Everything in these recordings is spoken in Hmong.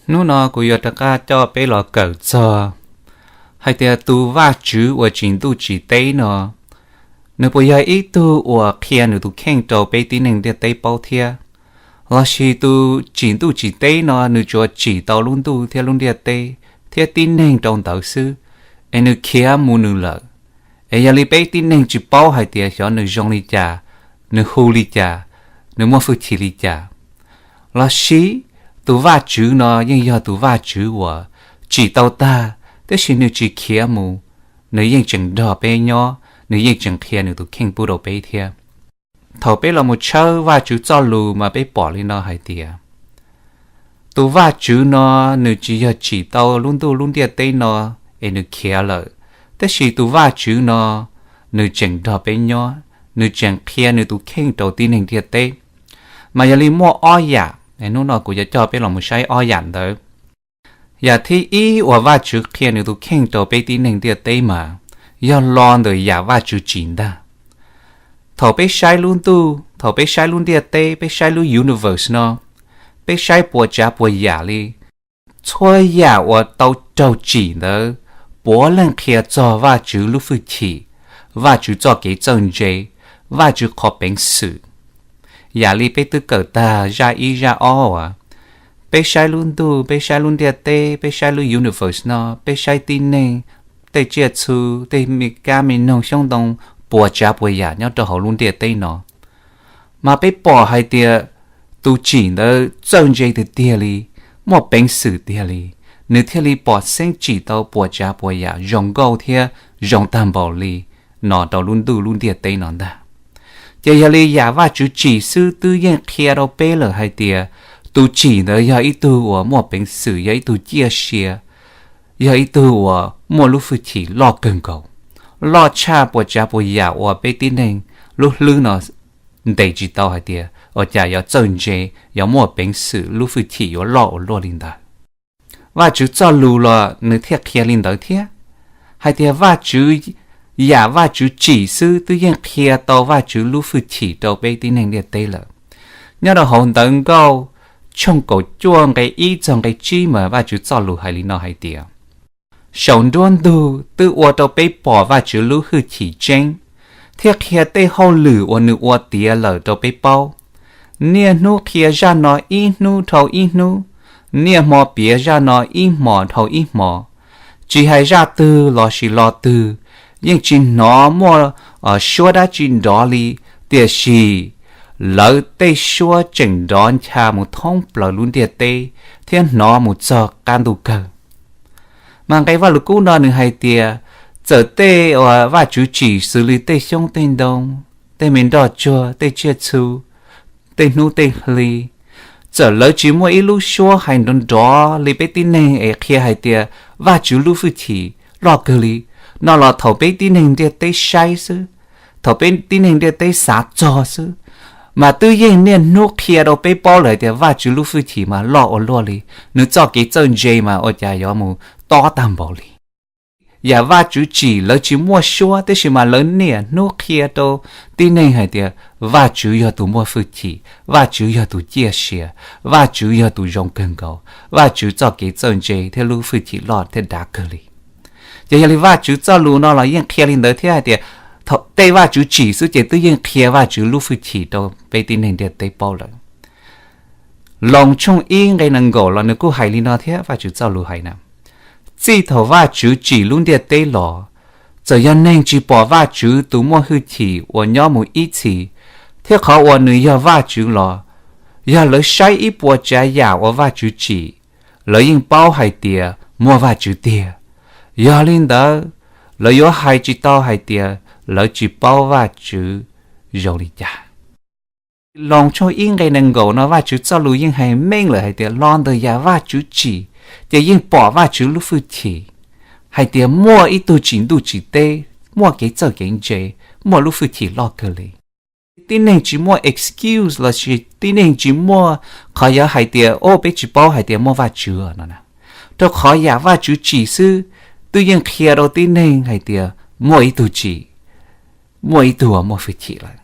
Hnub no kuv yuav rov qab coj peb los kawm txog hais tias tus Vajtswv uas tsim ntuj tsim teb no, nws puas yog ib tug uas qhia nws tus kheej rau peb tib neeg ntiaj teb paub thiab? Lossis tus tsim ntuj tsim teb no nws tsuas tsim tau lub ntuj thiab lub ntiaj teb thiab tib neeg rau ntawd xwb, es nws khiav mus nws lawm, es yog li peb tib neeg tsis paub hais tias xyov nws zoo li cas, nws hu li cas, nws muaj hwj chim li cas? Lossis tus Vajtswv no yeej yog tus Vajtswv uas tsim tau tag, tab sis nws tsis khiav mus, nws yeej tseem nrog peb nyob, nws yeej tseem qhia nws tus kheej pub rau peb thiab? Thaum peb los mus tshawb Vajtswv txoj lus mas peb pom li no hais tias tus Vajtswv no nws tsis yog tsim tau lub ntuj lub ntiaj teb no es nws khiav lawm, tab sis tus Vajtswv no nws tseem nrog peb nyob, nws tseem qhia nws tus kheej rau tib neeg ntiaj teb. Mas yog li muaj ob yam, hnub no kuv yuav coj peb los mus saib ob yam ntawd. Yam thib ib uas Vajtswv qhia nws tus kheej rau peb tib neeg ntiaj teb mas yog los ntawm yam Vajtswv tsim ntag. Thaum peb saib lub ntuj, thaum peb saib lub ntiaj teb, peb saib lub universe no, peb saib puas tsav puas yam li, txhua yam uas tau raug tsim ntawd puav leej qhia txog Vajtswv lub hwj chim, Vajtswv txoj kev txawj ntse, Vajtswv qhov peev xwm. Yam li peb twb kawm tag zaj ib zaj ob uas peb saib lub ntuj, peb saib lub ntiaj teb, peb saib lub universe no, peb saib tib neeg, tej tsiaj txhu, tej me kab me noog xyoob ntoo, puas tsav puas yam nyob rau hauv lub ntiaj teb no, mas peb pom hais tias tus tsim ntawd txawj ntse tiag tiag li, muaj peev xwm tiag li, nws thiaj li pom xeeb tsim tau puas tsav puas yam zoo nkauj thiab zoo tag npaum li no rau lub ntuj lub ntiaj teb no ntag. Ces yog li yam Vajtswv tsim xwb twb yeej qhia rau peb lawm hais tias tus tsim ntawd yog ib tug uas muaj peev xwm, yog ib tug ciaj sia, yog ib tug uas muaj lub hwj chim loj kawg nkaus, loj tshaj puas tsav puas yam uas peb tib neeg lub hlwb no ntes tsis tau hais tias ua cas yuav txawj ntse, yuav muaj peev xwm, lub hwj chim yuav loj ua luaj li ntawd. Vajtswv txoj lus los nws thiaj qhia li ntawd thiab, hais tias Vajtswv, yam Vajtswv tsim xwb twb yeej qhia tau Vajtswv lub hwj chim rau peb tib neeg ntiaj teb lawm. Nyob rau hauv Ntawv Nkauj tshooj kaum cuaj nqe ib txog nqe tsib mas Vajtswv txoj lus hais li no hais tias, saum nruab ntug twb ua rau peb pom Vajtswv lub hwj chim tseeb, thiab qhia tej hauj lwm uas nws ua tiav lawm rau peb paub. Niaj hnub qhia zaj no ib hnub dhau ib hnub, niaj hmo piav zaj no ib hmos dhau ib hmos. Tsis hais zaj twg lossis lo twg, yeej tsis hnov muaj suab dab tsi nrov li, tiam sis lawv tej suab tseem nrov ncha mus thoob plaws lub ntiaj teb thiab hnov mus txog qab ntuj kawg. Mas nqe Vajluskub no nws hais tias, txawm tej uas Vajtswv tsim xws li tej xyoob tej ntoo, tej me nroj tsuag, tej tsiaj txhu, tej hnub tej hli, txawm lawv tsis muaj ib lub suab hais nrov nrov li peb tib neeg es qhia hais tias Vajtswv lub hwj chim loj kawg li no los, thaum peb tib neeg ntiaj teb saib xwb, thaum peb tib neeg ntiaj teb xav txog xwb, mas twb yeej niaj hnub qhia rau peb paub lawm hais tias Vajtswv lub hwj chim mas loj ua luaj li, nws txoj kev txawj ntse mas ua cas yuav mus tob tag npaum li. Yam Vajtswv tsim lawv tsis muaj suab, tab sis mas lawv niaj hnub qhia rau tib neeg hais tias Vajtswv yog tus muaj hwj chim, Vajtswv yog tus ciaj sia, Vajtswv yog tus zoo kawg nkaus, Vajtswv txoj kev txawj ntse thiab lub hwj chim loj thiab dav kawg li. Ces yog li Vajtswv txoj lus no los yeej qhia li ntawd thiab hais tias, thaum tej Vajtswv tsim xwb ces twb yeej qhia Vajtswv lub hwj chim rau peb tib neeg ntiaj teb paub lawm. Loos tshooj ib nqe nees nkaum los nws kuj hais li no thiab, Vajtswv txoj lus hais na, txij thaum Vajtswv tsim lub ntiaj teb los, txawm yog neeg tsis pom Vajtswv tus muaj hwj chim uas nyob mus ib txhis, thiab qhov uas nws yog Vajtswv los, yog lawv saib ib puas tsav yam uas Vajtswv tsim, lawv yeej paub hais tias muaj Vajtswv tiag. Yog li ntawd, lawv yuav hais tsis tau hais tias lawv tsis paub Vajtswv zoo li cas. Loos tshooj ib nqe nees nkaum no Vajtswv txoj lus yeej hais meej lawm hais tias los ntawm yam Vajtswv tsim, ces yeej pom Vajtswv lub hwj chim hais tias muaj ib tug tsim ntuj tsim teb, muaj kev txawj kev ntse, muaj lub hwj chim loj kawg li. Tib neeg tsis muaj excuse lossis tib neeg tsis muaj qhov yuav hais tias, o, peb tsis paub hais tias muaj Vajtswv no na. Rau qhov yam Vajtswv tsim xwb twb yeej qhia rau tib neeg hais tias muaj ib tug tsim, muaj ib tug uas muaj hwj chim lawm.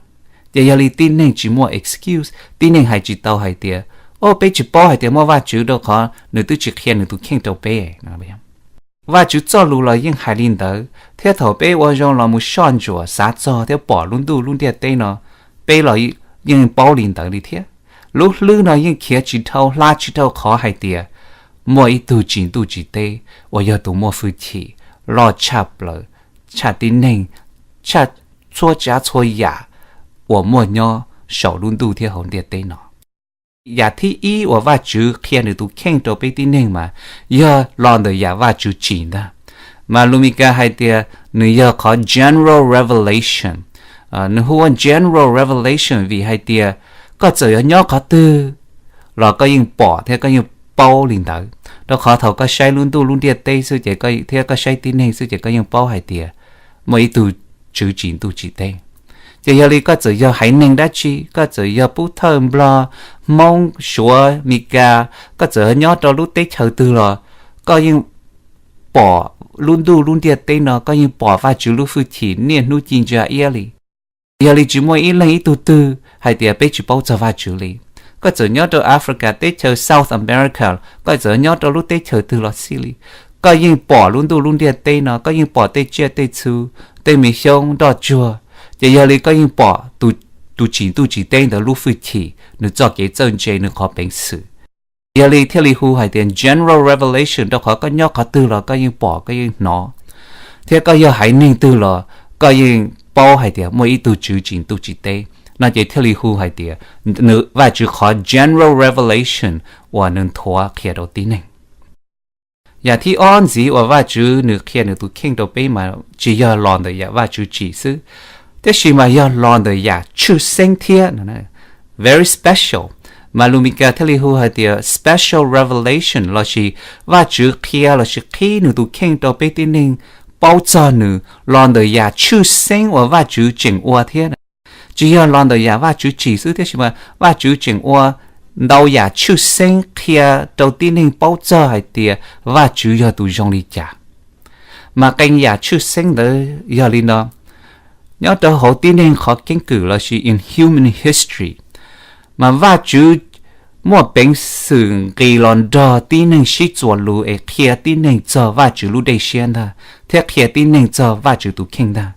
Ces yog li tib neeg tsis muaj excuse, tib neeg hais tsis tau hais tias Au, peb tsis paub hais tias muaj Vajtswv rau qhov nws twb tsis qhia nws tus kheej rau peb. Vajtswv txoj lus los yeej hais li ntawd, thiab thaum peb ua zoo los mus soj ntsuam xav txog thiab pom lub ntuj lub ntiaj teb no, peb los yeej paub li ntawd li thiab. Lub hlwb no yeej khiav tsis dhau hla tsis dhau qhov hais tias muaj ib tug tsim ntuj tsim teb uas yog tus muaj hwj chim loj tshaj plaws, tshaj tib neeg, tshaj txhua tsav txhua yam uas muaj nyob saum lub ntuj thiab hauv ntiaj teb no. Yam thib ib uas Vajtswv qhia nws tus kheej rau peb tib neeg mas yog los ntawm yam Vajtswv tsim ntag. Mas lus Mis Kas hais tias nws yog qhov general revelation. Nws hu ua general revelation vim hais tias koj txawm yog nyob qhov twg los koj yeej pom thiab koj yeej paub li ntawd, rau qhov thaum koj saib lub ntuj lub ntiaj teb xwb ces, thiab koj saib tib neeg xwb ces koj yeej paub hais tias muaj ib tug Tswv tsim ntuj tsim teb. Ces yog li koj txawm yog haiv neeg dab tsi, koj txawm yog Pub Thawj, Nplog, Hmoob, Suav, Mis Kas, koj txawm nyob rau lub teb chaws twg los koj yeej pom lub ntuj lub ntiaj teb no, koj yeej pom Vajtswv lub hwj chim niaj hnub ci ntsa iab li. Yog li tsis muaj ib leeg ib tug twg hais tias peb tsis paub txog Vajtswv li. Koj txawm nyob rau Africa, teb chaws South America, koj txawm nyob rau lub teb chaws twg los xij li, koj yeej pom lub ntuj lub ntiaj teb no, koj yeej pom tej tsiaj tej txhu, tej me xyoob nroj tsuag, ces yog li koj yeej pom tus tsim ntuj tsim teb ntawd lub hwj chim, nws txoj kev txawj ntse, nws qhov peev xwm. Yog li thiaj li hu hais tias general revelation, rau qhov koj nyob qhov twg los koj yeej pom koj yeej hnov, thiab koj yog haiv neeg twg los koj yeej paub hais tias muaj ib tug Tswv tsim ntuj tsim teb. No ces thiaj li hu hais tias nws, Vajtswv qhov general revelation uas nws nthuav qhia rau tib neeg. Yam thib ob ntxiv uas Vajtswv nws qhia nws tus kheej rau peb mas tsis yog los ntawm yam Vajtswv tsim xwb, tab sis mas yog los ntawm yam tshwj xeeb thiab, very special. Mas lus Mis Kas thiaj li hu hais tias special revelation lossis Vajtswv qhia lossis qhib nws tus kheej rau peb tib neeg paub txog nws los ntawm yam tshwj xeeb uas Vajtswv tseem ua thiab. Tsis yog los ntawm yam Vajtswv tsim xwb, tab sis mas Vajtswv tseem ua ntau yam tshwj xeeb qhia rau tib neeg paub txog hais tias Vajtswv yog tus zoo li cas. Mas qee yam tshwj xeeb ntawd yog li no: nyob rau hauv tib neeg qhov keeb kwm lossis in human history, mas Vajtswv muaj peev xwm nqis los nrog tib neeg sib txuas lus es qhia tib neeg txog Vajtswv lub dej siab ntag, thiab qhia tib neeg txog Vajtswv tus kheej ntag.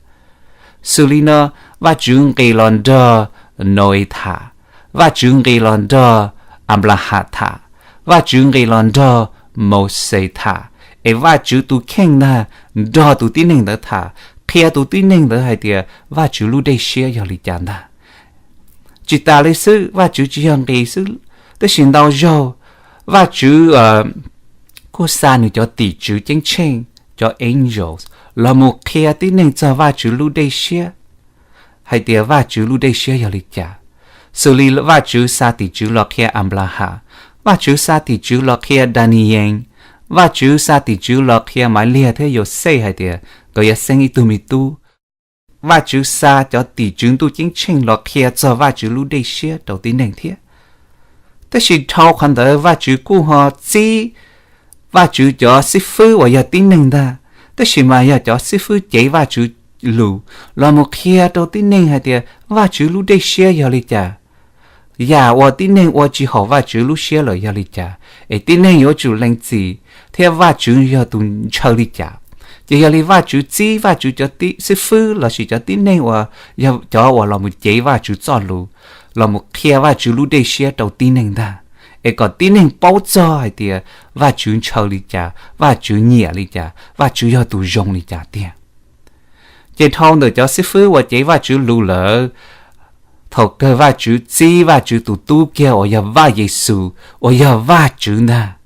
Xws li no, Vajtswv nqis los nrog Nau-es tham, Vajtswv nqis los nrog Anplaham tham, Vajtswv nqis los nrog Mauxes tham, es Vajtswv tus kheej ntag nrog tus tib neeg ntawd tham, qhia tus tib neeg ntawd hais tias Vajtswv lub dej siab yog li cas ntag. Tsis tas li xwb, Vajtswv tsis yog nqis xwb, tab sis ntau zaug Vajtswv kuj xa nws cov tim tswv ceeb tsheej, cov angels, los mus qhia tib neeg txog Vajtswv lub dej siab, hais tias Vajtswv lub dej siab yog li cas. Xws li Vajtswv xa tim tswv los qhia Anplaham, Vajtswv xa tim tswv los qhia Daniyees, Vajtswv xa tim tswv los qhia Maivliag thiab Yauxej hais tias nkawd yuav xeeb ib tug me tub. Vajtswv xa cov tim tswv ntuj ceeb tsheej los qhia txog Vajtswv lub dej siab rau tib neeg thiab. Tab sis dhau qhov ntawd Vajtswv kuj ho txib Vajtswv cov xib fwb uas yog tib neeg ntag, tab sis mas yog cov xib fwb cev Vajtswv lus los mus qhia rau tib neeg hais tias Vajtswv lub dej siab yog li cas, yam uas tib neeg ua tsis haum Vajtswv lub siab lawm yog li cas, es tib neeg yuav tsum lees txim thiab Vajtswv yog tus ntshaw li cas. Ces yog li Vajtswv txib Vajtswv cov xib fwb lossis cov tib neeg uas yog cov uas los mus cev Vajtswv txoj lus, los mus qhia Vajtswv lub dej siab rau tib neeg ntag, es kom tib neeg paub txog hais tias Vajtswv ntshaw li cas, Vajtswv nyiam li cas, Vajtswv yog tus zoo li cas tiag. Ces dhau ntawm cov xib fwb uas cev Vajtswv lus lawm, thaum kawg Vajtswv txib Vajtswv tus tub kiag uas yog Vaj Yexus uas yog Vajtswv ntag,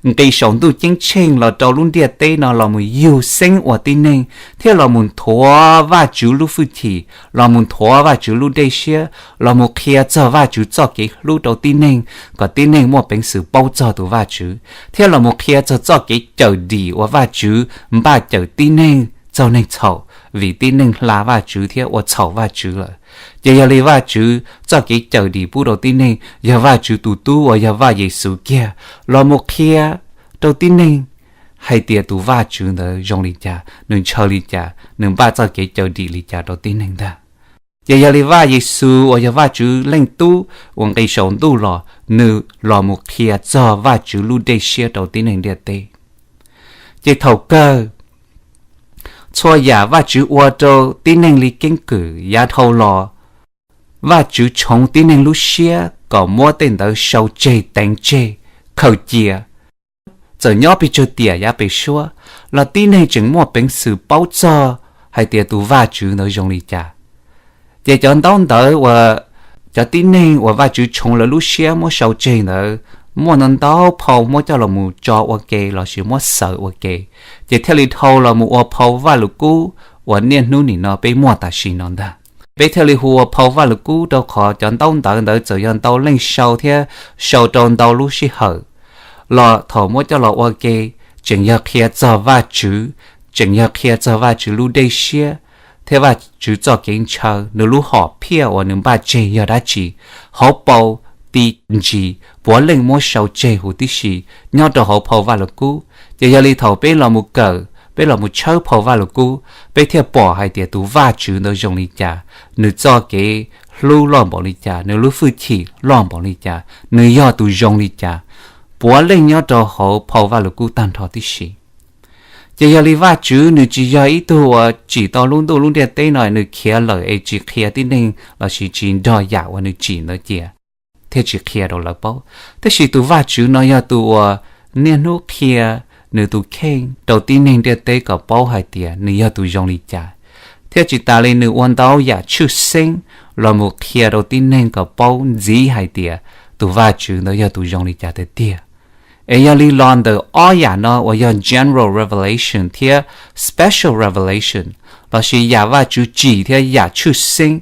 nqis saum ntuj ceeb tsheej los rau lub ntiaj teb no los mus yug xeeb ua tib neeg thiab los mus nthuav Vajtswv lub hwj chim, los mus nthuav Vajtswv lub dej siab, los mus qhia txog Vajtswv txoj kev hlub rau tib neeg, kom tib neeg muaj peev xwm paub txog tus Vajtswv, thiab los mus qhia txog txoj kev cawm dim uas Vajtswv npaj cawm tib neeg txog neeg txhaum, vim tib neeg hla Vajtswv thiab ua txhaum Vajtswv lawm. Ces yog li Vajtswv txoj kev cawm dim pub rau tib neeg yog Vajtswv tus tub uas yog Vaj Yexus kiag los mus qhia rau tib neeg hais tias tus Vajtswv ntawd zoo li cas, nws ntshaw li cas, nws npaj txoj kev cawm dim li cas rau tib neeg ntag. Ces yog li Vaj Yexus uas yog Vajtswv leej Tub uas nqis saum ntuj los, nws los mus qhia txog Vajtswv lub dej siab rau tib neeg ntiaj teb. Ces thaum kawg, txhua yam Vajtswv ua rau tib neeg li keeb kwm yav dhau los, Vajtswv tshoov tib neeg lub siab kom muab tej ntawd sau tseg teev tseg, khaws cia. Txawm nyob pes tsawg tiam yav pem suab los tib neeg tseem muaj peev xwm paub txog hais tias tus Vajtswv ntawd zoo li cas. Ces cov ntaub ntawv uas cov tib neeg uas Vajtswv tshoov lawv lub siab muab sau tseg ntawd, muaj ntau ntau phau muab coj los mus tso ua ke lossis muab xaws ua ke, ces thiaj li dhau los mus ua phau Vajluskub uas niaj hnub nim no peb muaj tam sim no ntag. Peb thiaj li hu ua phau Vajluskub rau qhov cov ntaub ntawv ntawd txawm yog ntau leej sau thiab sau rau ntau lub sij hawm, los thaum muab coj los ua ke, tseem yog qhia txog Vajtswv, tseem yog qhia txog Vajtswv lub dej siab thiab Vajtswv txoj kev ntshaw, nws lub hom phiaj uas nws npaj tseg yog dab tsi. Hauv paus ti ntsis puav leej muab sau tseg huv tib si nyob rau hauv phau Vajluskub. Ces yog li thaum peb los mus kawm, peb los mus tshawb phau Vajluskub, peb thiaj pom hais tias tus Vajtswv ntawd zoo li cas, nws txoj kev hlub loj npaum li cas, nws lub hwj chim loj npaum li cas, nws yog tus zoo li cas, puav leej nyob rau hauv phau Vajluskub tag nrho tib si. Ces yog li Vajtswv nws tsis yog ib tug uas tsim tau lub ntuj lub ntiaj teb no nws khiav lawm es tsis qhia tib neeg lossis tsis nrog yam uas nws tsim ntawd cia thiab tsis qhia rau lawv paub. Tab sis tus Vajtswv no yog tus uas niaj hnub qhia nws tus kheej rau tib neeg ntiaj teb kom paub hais tias nws yog tus zoo li cas, thiab tsis tas li nws ua ntau yam tshwj xeeb los mus qhia rau tib neeg kom paub ntxiv hais tias tus Vajtswv ntawd yog tus zoo li cas tiag tiag. Es yog li los ntawm ob yam no uas yog general revelation thiab special revelation, lossis yam Vajtswv tsim thiab yam tshwj xeeb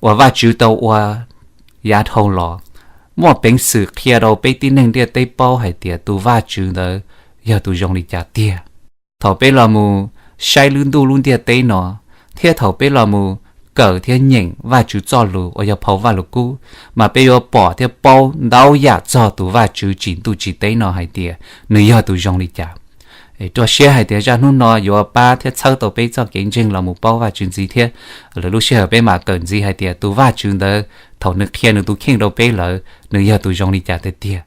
uas Vajtswv tau ua yav dhau los, muaj peev xwm qhia rau peb tib neeg ntiaj teb paub hais tias tus Vajtswv ntawd yog tus zoo li cas tiag. Thaum peb los mus saib lub ntuj lub ntiaj teb no, thiab thaum peb los mus kawm thiab nyeem Vajtswv txoj lus uas yog phau Vajluskub, mas peb yuav pom thiab paub ntau yam txog tus Vajtswv tsim ntuj tsim teb no hais tias nws yog tus zoo li cas. Rau siab hais tias zaj hnub no yuav pab thiab txhawb tau peb txoj kev ntseeg los mus paub Vajtswv ntxiv thiab. Lwm lub sij hawm peb mam kawm ntxiv hais tias tus Vajtswv ntawd thaum nws qhia nws tus kheej rau peb lawm nws yog tus zoo li cas tiag tiag.